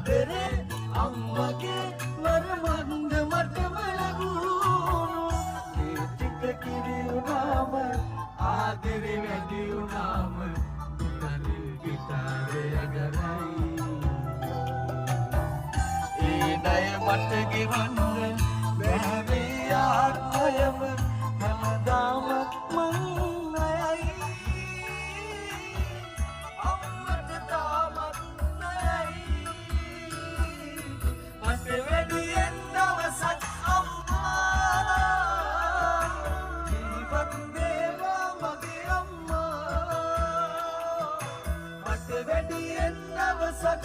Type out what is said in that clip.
ආදරේ අම්මගේ වරමක්ද මටම ලැබුණු. ඒ ටික කිරි වුණාම, ආදරේ වැඩි වුණාම දුකනින් ගිටාරය අගරයි. ඒ ණය මට ගෙවන්න බැහැ මේ ආත්මයම, හැමදාම මං ණයයි, අම්මට තාමත් ණයයි. මට වැඩියෙන් දවසක් අම්මා ජීවත් වේවා මගේ අම්මා. මට වැඩියෙන් දවසක්